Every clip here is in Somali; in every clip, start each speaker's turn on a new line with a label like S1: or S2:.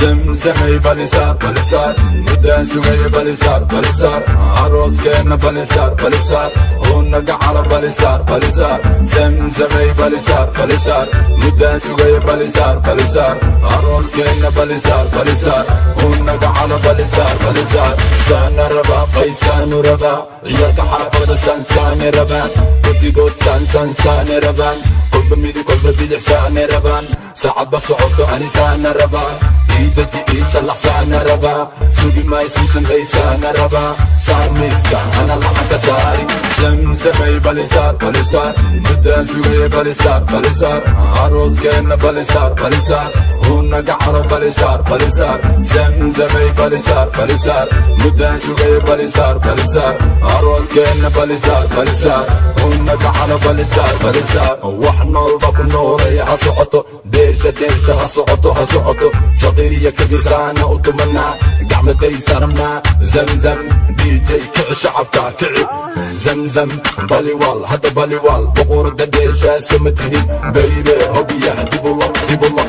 S1: Zamzamay balisaar balisaar muddaan sugaya balisaar balisaar arooskeenna balisaar balisaar uuna gacalo balisaar balisaar zamzamay balisaar balisaar muddaan sugaya balisaar balisaar arooskeenna balisaar balisaar uuna gacalo balisaar balisaar saana rabaa qaysaanu rabaa ciyaalka xaafada saansaane rabaan guddigood saansaansaane rabaan kolba midig kolba bidix saane rabaan saacad ba socoto ani saana rabaa iidaji iisalax saana rabaa sugi maay samsamay saana rabaa saar miiska ana laxanka saari zamzamay balisaar balisaar muddaan sugaya balisaar balisaar arooskeenna balisaar balisaar uuna gacalo balisaar balisaar zamzamay balisaar balisaar muddaan sugaya balisaar balisaar arooskeenna balisaar balisaar uuna gacalo balisaar balisaar wax noolba ku noolaya ha socoto deesha deesha ha socoto ha socoto saqiiriya kabisaana u tumanaa gacmadaysa rabnaa zamzam dj kici shacabka kici zamzam baliwaal hadda baliwaal boqorada dheeshaasa ma tihid baybe hobiyaha dibula dibula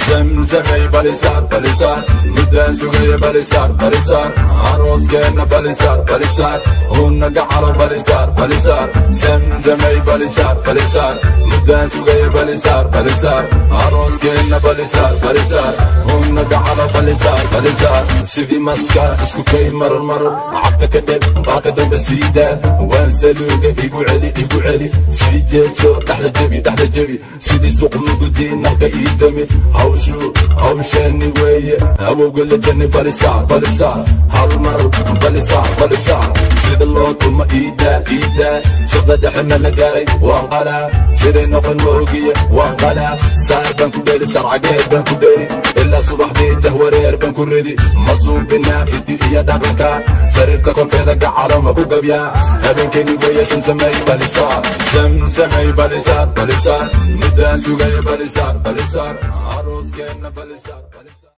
S1: zamzamay balisaar balisaar muddaan sugaya balisaar balisaar arooskeenna balisaar balisaar uuna gacalo balisaar balisaar zamzamay balisaar balisaar muddaan sugaya balisaar balisaar arooskeenna balisaar balisaar uuna gacalo balisaar balisaar sidii maska isku kay marar marar cagta ka dheb baaka dambe siidaa waan saluuga igu celi igu celi sii jeedso dhexda jebi dhexda jebi sidii suuq mugudii nalka ii dami hawshu hawsheeni weeye awowga la jani balisaar balisaar hal mar balisaar balisaar sida loo tumo iidaa iidaa sida dhexena la gaaray waan qalaa siday noqon ma ogiye waan qalaa saar baan ku dheeli sarcageed baan ku dheeli ilaa subaxdii jahwareer baan ku ridi ma suubinaa hiddi iyo dhaqanka sariirta korkeeda gacalo ma ku gabyaa habeenkeeni weeye samsamay balisaar zamzamay balisaar balisaar muddaan sugaya balisaar balisaar arooskeenna balisaar balisaar.